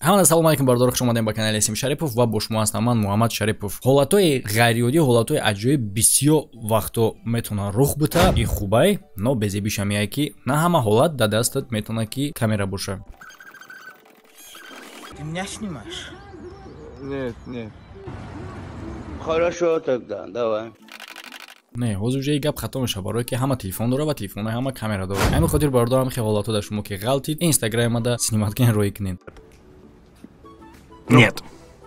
Ҳамада салом алейкум бародаро, хуш омадем ба канали Эсим Шарипов ва бо шумо ҳастам ман Муҳаммад Шарипов. Ҳолатҳои ғайриоддӣ, ҳолатҳои аҷоиб бисёр вақто метавонад рух бита. И хубай, но безебиша меяй ки на ҳама ҳолат дар дастат метавонад ки камера боша. Ты меня снимаешь? Нет, нет. Хорошо тогда, давай. Не, ҳозир уже гап хато мешавад, барое ки ҳама телефон дора ва телефонҳои ҳама камера дора. Ҳамин хотир бародарам хе ҳолатҳо дар шумо ки ғалтид, инстаграмада снимать кунед, роӣ кунед. Нет.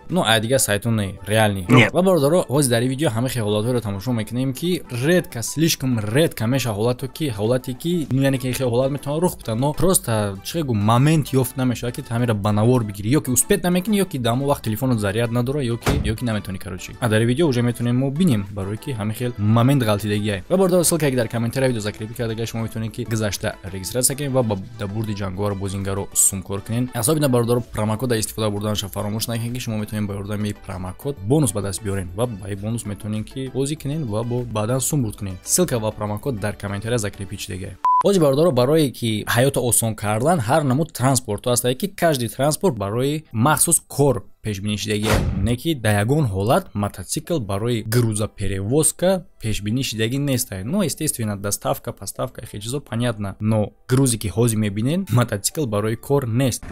Ну, а дигар сайтон не, реальный. Нет. Ва бародаро, ҳозир дар ин видео ҳама хе ҳолатҳоро тамошо мекунем ки редко, слишком редко меша ҳолато ки ҳолате ки, ну, яъне ки хе ҳолат метавонад рух бита, но просто чӣ гу момент ёфт намешавад ки ҳамира ба навор бигирӣ, ё ки успеть намекунӣ, ё ки дар ҳамон вақт телефонот заряд надора, ё ки наметавонӣ, короче. А дар ин видео уже метавонем мо бинем, барое ки ҳама хел момент ғалтидагиай. Ва бародаро, ссылка ки дар комментария видео закрепи кардага, шумо метавонед ки гузашта регистрация кунед ва дар бурди ҷанговар бозингаро сумкор кунед. Особенно бародаро, промокода истифода бурданашро фаромӯш накунед ки шумо метавонед ба ёрдами промокод бонус ба даст биёрем ва ба ин бонус метавонед ки бозӣ кунед ва бо баъдан сум бурд кунед. Ссылка ва промокод дар комментария закрепи шудагай. Ҳозир бародаро, барое ки ҳаётро осон кардан, ҳар намуд транспортҳо ҳастае ки каждый транспорт барои махсус кор пешбинӣ шудагиа, не ки дар ягон ҳолат мототсикл барои грузоперевозка пешбинӣ шудагӣ нестае. Ну, естественно, доставка, поставка, хел чизо понятно, но грузе ки ҳозир мебинед, мототсикл барои кор нест.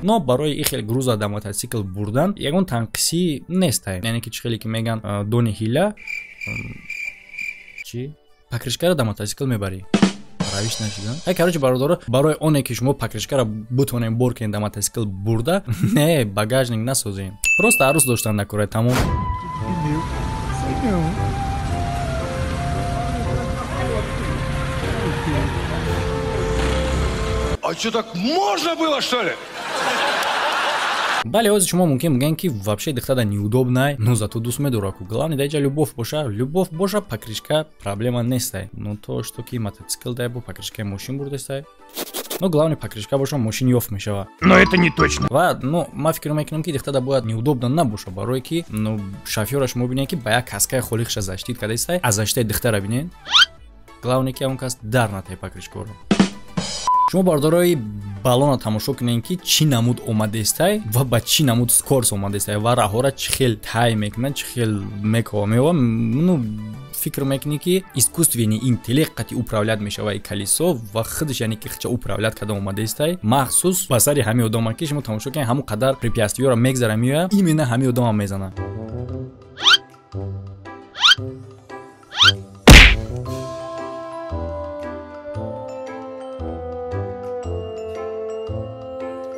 Но барои ин хел груза дар мототсикл бурдан ягон танқисӣ нестае. Яъне ки чӣ хеле ки меган, дони ҳила чӣ покрышкаро дар мототсикл мебарӣ, равиш нашидан. Ай, короче, бародаро, барои оне ки шумо покрышкаро бутонем бор кунед дар мототсикл бурда, не, багажник насозем. Просто арӯс доштан накорай, тамом. А что, так можно было, что ли? Бале, ҳозир шумо мумкин бигӯед ки вообще дихтада неудобно, но зато дӯст медорад ку. Главное дар инҷа любовь боша, любовь боша, покрышка проблема нестай. Но то, что ки мотоцикл дай бо покрышкаи мошин бурдестай. Но главное покрышка боша, мошин ёфт мешава. Но это не точно. Ва, ну, ман фикр мекунам ки дихтада бояд неудобно набоша, барое ки, ну, шофёра шумо бинед ки ба як каскаи холиқша защитить кардастай, аз защитаи дихтара бинед. Главное ки он кас дар натай покрышкаро. Шумо бародарои баллона тамошо кунед ки чӣ намуд омадестай ва ба чӣ намуд скорс омадестай ва раҳора чӣ хел тай мекунад, чӣ хел мекова меова. Ну, фикр мекунӣ ки искусственный интеллект қати управлять мешава и колесо ва худаш, яъне ки хча управлять карда омадестай махсус ба сари ҳамин одама ки шумо тамошо кунед, ҳамон қадар препятствиёро мегзара меояд, именно ҳамин одама мезанад.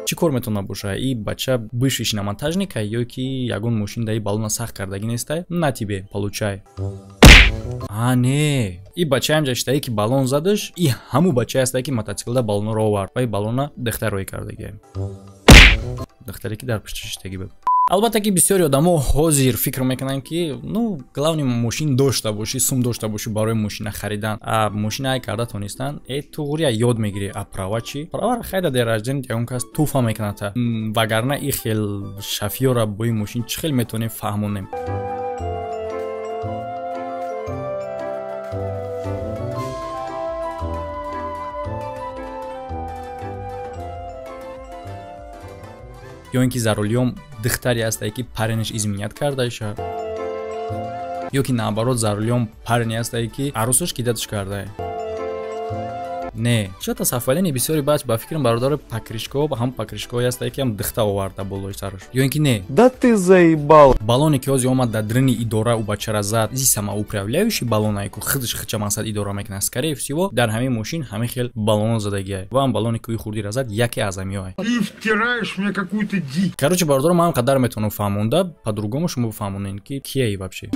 Чӣ кор метавонад боша? И бача бывший шиномонтажника ё ки ягон мошин даи баллона сахт кардагӣ нестай? На тебе, получай. А, не, и бачаам ҷаштае ки баллон задаш, и ҳамун бачае ҳастае ки мототсиклда баллонро овард ва и баллона дихтар роӣ кардагӣ, дихтаре ки дар пушти шиштагӣ буд. Албатта ки бисёри одамо ҳозир фикр мекунанд ки, ну, главное мошин дошта бошӣ, сум дошта бошӣ барои мошина харидан. А мошина ай карда тонистан, э туғрия ёд мегирӣ. А права чӣ? Праваро хайда дар рождени ягон кас туфа мекунад та. Вагарна и хел шофёра бо ин мошин чӣ хел метавонем фаҳмонем? Ё ин ки за рулём дихтаре ҳастае ки паренаш изменять кардаиша, ё ки наоборот за рулём парене ҳастае ки арӯсаш кидаташ кардае. Не, чата совпадение бисёри бач ба фикрам бародари покрышкаҳо ба ҳам покрышкаҳое ҳастае ки ҳам дихта оварда болои сараш. Ё ин ки не. Да ты заебал. Баллоне ки ҳозир омад дар дрини идора ӯ бачара зад, зи самоуправляющий баллонае ку худаш худша мақсад идора мекунад. Скорее всего дар ҳамин мошин ҳамин хел баллоно задагиай ва ҳам баллоне ки ӯи хурдира зад яке аз ҳамиҳое. Ты втираешь мне какую-то дичь. Короче, бародаро, ман қадар метавонам фаҳмонда, по-другому шумо бифаҳмонед ки кияи вообще.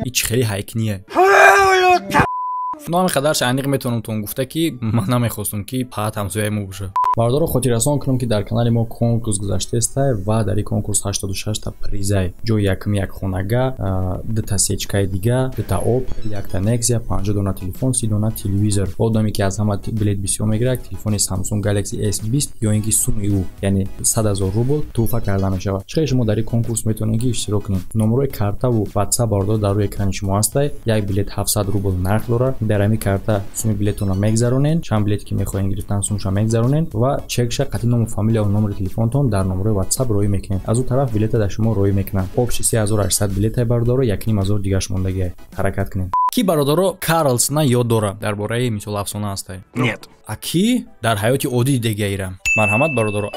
И чӣ хели ҳайкние. Но ҳамин қадарша аниқ метавонам тон гуфта ки ман намехостум ки паат ҳамсояи мо боша. Бародаро, хотиррасон кунам ки дар канали мо конкурс гузаштаестай ва дар ин конкурс 86 та призай. Ҷои якум як хонага, дута сечкаи дига, дута Опел, якта Нексия, 50 дона телефон, 30 дона телевизор. Одаме ки аз ҳама билет бисёр мегирад, телефони Samsung Galaxy S20 ё ин ки суми ӯ, яъне 100 000 рубл тӯҳфа карда мешавад. Чӣ шумо дар ин конкурс метавонед ки иштирок кунед? Номерои картаву WhatsApp бародаро дар рӯи экрани шумо ҳастай. Як билет 700 рубл нарх дорад. Дар ҳамин карта суми билетонро мегзаронед, чанд билет ки мехоҳед гирифтан сумша мегзаронед ва чекша қатъи ному фамилия ва номери телефонтон дар номерои WhatsApp роӣ мекунед. Аз он тараф билета дар шумо роӣ мекунанд. Общий 3800 билетай бародаро, 1500 дигаш мондагиай. Ҳаракат кунед. Ки бародаро Карлсона ёд дора дар бораи мисол афсона ҳастай? Нет. А ки дар ҳаёти оддӣ дидагиаира? Марҳамат бародаро.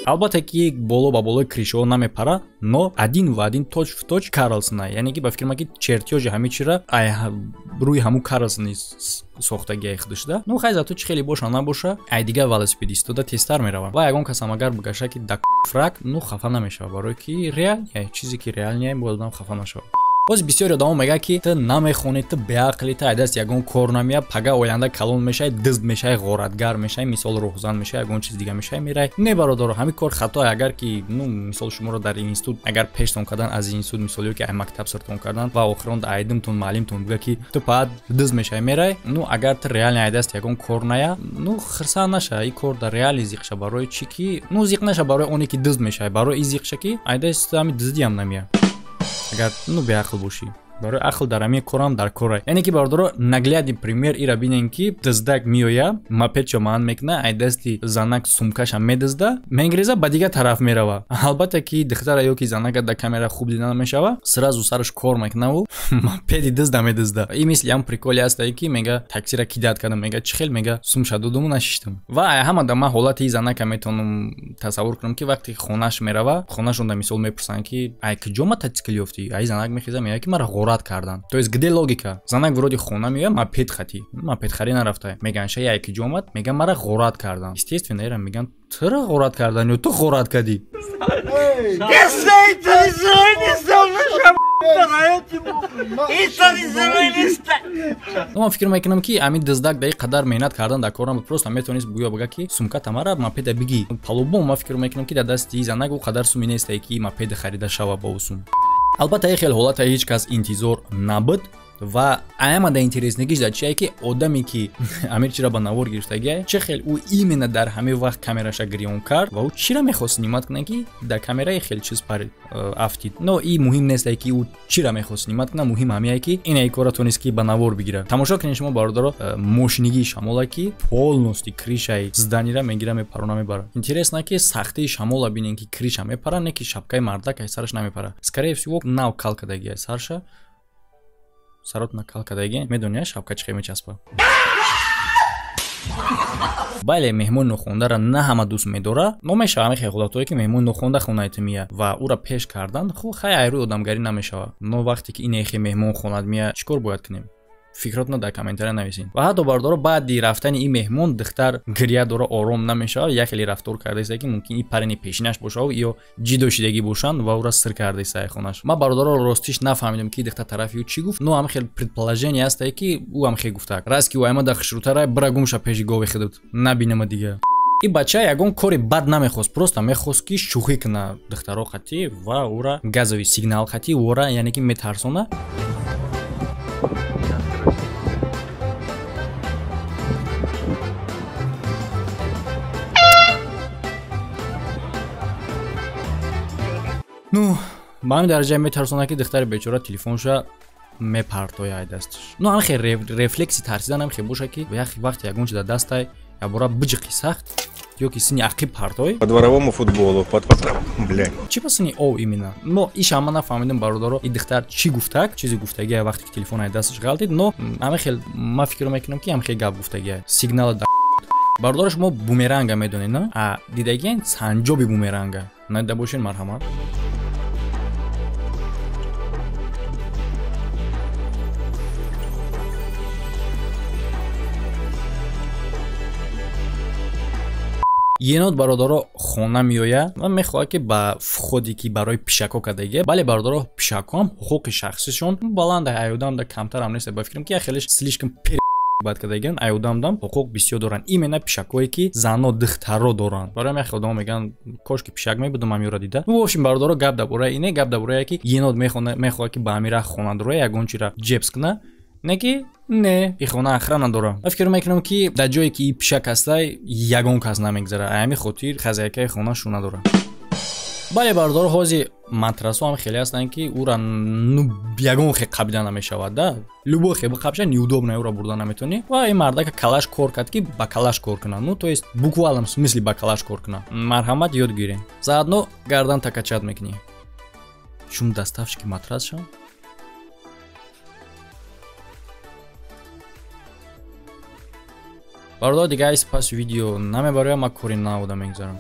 Албатта ки боло ба болои кришаҳо намепара, но один в один, точь в точь Карлсона, яъне ки ба фикрам ки чертёжи ҳамин чира рӯи ҳамун Карлсони сохтагиай худашда. Ну хай, зато чӣ хеле боша набоша, ай дигар велосипедистода тезтар меравад. Ва ягон касам агар бигаша ки да фрак, ну хафа намешавад, барое ки реальный чизе ки реальный бояд одам хафа нашавад. Боз бисёри одамо мегӯяд ки ту намехонӣ, ту беақлӣ, ту айдаст ягон кор намеяд, пага оянда калон мешавӣ, дизд мешавӣ, ғоратгар мешавӣ, мисол рӯҳзан мешавӣ, ягон чиз дига мешавӣ, меравӣ. Не бародаро, ҳамин кор хато. Агар ки ну мисол шуморо дар институт агар пештон кардан аз институт, мисол ё ки ай мактаб сиртон кардан ва охирон айдимтон маълимтон бигӯяд ки ту паат дизд мешавӣ, меравӣ, ну агар ту реально айдаст ягон кор ная, ну хирсанд наша, ин кор дар реали зиқ ша. Барои чӣ ки ну зиқ наша барои оне ки дизд мешавӣ, барои ин зиқ ша ки айдаст ҳамин диздиам намеяд. Агар ну беақл бошӣ, барои ақл дар ҳамин корам дар кора. Яъне ки бародаро, наглядный пример ира бинем ки диздак меоя, мопедчо маан мекуна, ай дасти занак сумкаша медизда, мегреза, ба дигар тараф мерава. Албатта ки духтара ё ки занака дар камера хуб дида намешава, сразу сараш кор мекунаву мопеди дизда медизда. И мисли ҳам приколе ҳастае ки мега таксира кидат кардам, мега чӣ хел, мега сумша додуму нашиштам. Ва ай ҳама да ман ҳолати занака метавонам тасаввур кунам ки вақте хонаш мерава, хонашонда мисол мепурсанд ки ай куҷо мотоцикл ёфтӣ? Ай занак мехеза, мега ки мара ғорат кардан. То есть где логика? Занак вроде хона меояд, мопед хати, мопед хари нарафта. Меган ша яй куҷо омад? Меган мара ғорат кардан. Естественно, эра меган тура ғорат кардан ё ту ғорат кардӣ? Ман фикр мекунам ки ҳамин диздак дар ин қадар меҳнат кардан дар кор набуд, просто метавонист гӯё бага ки сумката мара мопеда бигӣ. По-любому ман фикр мекунам ки дар дасти занак ӯ қадар суми нестае ки мопеда харида шава бо ӯ сум. Албатта ин хел ҳолата ҳеҷ кас интизор набуд. Ва аямада интереснигиш дар чие ки одаме ки амир чира ба навор гирифтагия, чӣ хел ӯ именно дар ҳамин вақт камераша гирён кард ва ӯ чира мехост снимат кунад ки дар камераи хел чиз парид афтид. Но и муҳим нестае ки ӯ чира мехост снимат кунад, муҳим ҳамие ки ина кора тонист ки ба навор бигирад. Тамошо кунед шумо бародаро, мошинигии шамола ки полностью кришаи зданира мегира, мепарона, мебарад. Интересно ки сахтии шамола бинен ки криша мепара, не ки шапкаи мардак ай сараш намепара. Скорее всего нав кал кардагия сарша. Сарот накал кардагӣ, медони шапка чӣ хел мечаспа. Бале, меҳмони нохондара на ҳама дӯст медора, но мешава ҳамин хел ҳолатҳое ки меҳмони нохонда хонаи ту меяд ва ӯра пеш кардан, хуб хай айрӯи одамгарӣ намешава. Но вақте ки ин эхе меҳмон хонад меяд, чӣ кор бояд кунем? Фикротно дар комментария нависед. Ва ҳатто бародаро, баъди рафтани ин меҳмон духтар гиря дора, ором намешавад, як хеле рафтор кардаиста ки мумкин ин парени пешинаш бошад ё ҷидо шидагӣ бошанд ва ӯра сир кардаиста хонаш. Ман бародаро ростиш нафаҳмидам ки духтар тарафи ӯ чӣ гуфт, но ҳам хел предположение ҳастае ки ӯ ҳам хел гуфтак. Раст ки ӯ аймада хушрӯтара, бира гумша пеши гови худат, набинама дига. Ин бача ягон кори бад намехост, просто мехост ки шӯхӣ кунад духтаро хати ва ӯра газовый сигнал хати ӯра, яъне ки метарсона. Ну, ба ҳамин дараҷа метарсонад ки духтари бечора телефонша мепартояд ай дасташ. Ну, ҳамин хел рефлекси тарсидан ҳам хел боша ки як вақте ягон чи дар дастай ябора биҷиқи сахт ё ки сини ақиб партой. По дворовому футболу, под бля. Чӣ ба сини ов именно? Но иша ман нафаҳмидам бародаро, ин духтар чӣ гуфтак, чизе гуфтагия вақте ки телефон ай дасташ ғалтид, но ҳамин хел ман фикр мекунам ки ҳамин хел гап гуфтагия. Сигнала да бародаро, шумо бумеранга медонед, на? А дидагиен санҷоби бумеранга. Надида бошед, марҳамат. Енот бародаро хона меояд ва мехоҳад ки ба входе ки барои пишакҳо кардагия. Бале бародаро, пишакҳоам ҳуқуқи шахсишон баланд, айодам да камтарам нест, ба фикрам ки як хелеш слишком пер бад кардагиан, ай одамдам ҳуқуқ бисёр доранд. Именно пишакое ки зано духтаро доранд. Барои ҳамин одамо мегӯянд кош ки пишак мебудам ҳамиёро дида. Ну, в общем, бародаро, гап дар бораи ине, гап дар бораи ки енот мехоҳад ки ба ҳамин раҳ хона дороя ягон чира ҷебс куна, не ки не, и хона охрана дора. Ман фикр мекунам ки дар ҷое ки и пишак ҳастай ягон кас намегзара. Ай ҳамин хотир хозяйкаи хона шуна дора. Бале, бародаро, ҳозир матрасҳо ҳам хеле ҳастанд ки ӯра ну ягон хе қабида намешавад да. Любой хе биқабша неудобно, ӯра бурда наметавонӣ. Ва ин мардака калаш кор кард ки ба калаш кор кунад. Ну, то есть буквалном смысле ба калаш кор кунад. Марҳамат, ёд гирем. Заодно гардан такачат мекунӣ. Чун доставщики матрас шав. Бародаро, дига айс пас видео намебароям, ман кори навода мегузарам.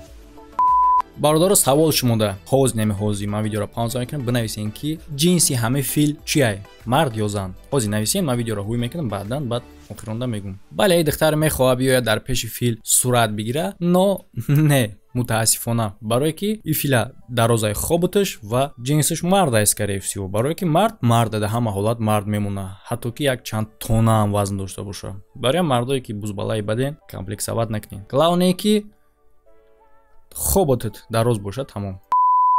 Бародаро, савол шумода ҳоз намеҳози ман видеоро пауза мекунам, бинависен ки ҷинси ҳамаи фил чиай, мард ё зан. Ҳозир нависен, ман видеоро ҳуй мекунам, баъдан баъд охиронда мегӯм. Бале, эй духтар мехоҳад биёяд дар пеши фил сурат бигира, но не, мутаассифона, барое ки и фила дарозаи хоботаш ва ҷинсаш мард аст, скорее всего, барое ки мард марда дар ҳама ҳолат мард мемона, ҳатто ки як чанд тонна ҳам вазн дошта боша. Барои мардое ки бузбалаи баден, комплексоват накунед. Главное ки хоботат дароз бошад, тамом.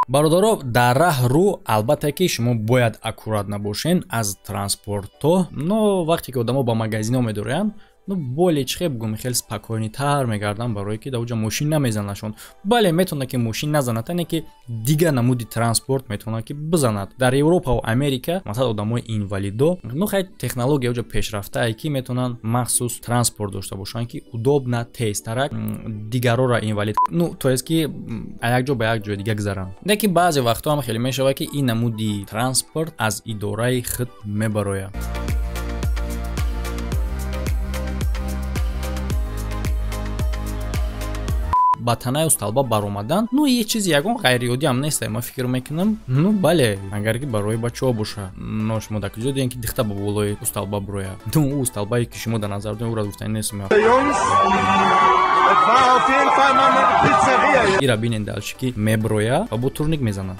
Бародаро, дар раҳ рӯ албатта ки шумо бояд аккуратно бошен аз транспортҳо, но вақте ки одамо ба магазинҳо медоранд, ну более чӣ бигӯм, хеле спокойнитар мегарданд, барое ки дар оҷа мошин намезанашон. Бале, метавонад ки мошин назанад, тане ки дигар намуди транспорт метавонад ки бизанад. Дар Европа ва Америка масалан одамои инвалидо, ну хай технология оҷа пешрафтае ки метавонанд махсус транспорт дошта бошанд ки удобно, тезтарак дигарора инвалид, ну то есть ки аз як ҷо ба як ҷои дига гузаранд. Лекин баъзе вақтҳо ҳам хеле мешавад ки ин намуди транспорт аз идораи худ мебарояд. Ба танаи усталба баромадан, ну е чизи ягон ғайриоддӣ ҳам нест, ман фикр мекунам. Ну бале, агар ки барои бачаҳо боша, но шумо дар куҷо дидем ки дихта ба болои усталба бирояд? Ну ӯ усталбае ки шумо дар назар доред, ӯра гуфтани нестм. Ира бинен дальше ки меброя ва бо турник мезанад.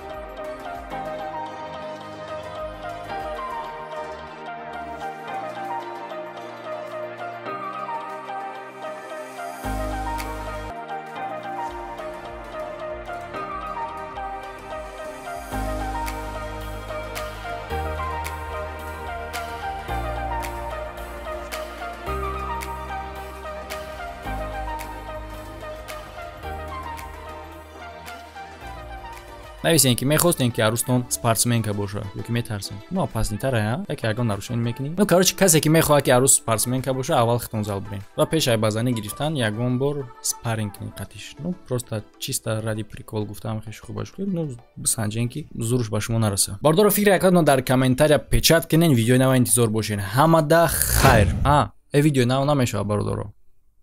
Нависен ки мехостем ки арӯстон спортсменка боша ё ки метарсем. Ну опаснитара, яке ягон нарушение мекунӣ. Ну короче, касе ки мехоҳад ки арӯс спортсменка боша, аввал хитон зал бирем ва пеш ай ба занӣ гирифтан ягон бор спарринг кунӣ қатиш. Ну просто чисто ради прикол гуфтам, хеш хубаш кунед, ну бисанҷен ки зурш ба шумо нараса. Бародаро, фикр якатон дар комментария печат кунен, видеои нава интизор бошен. Ҳамада хайр. А, э видеои нав намешавад, бародаро.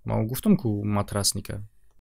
Ман гуфтам ку матрасника.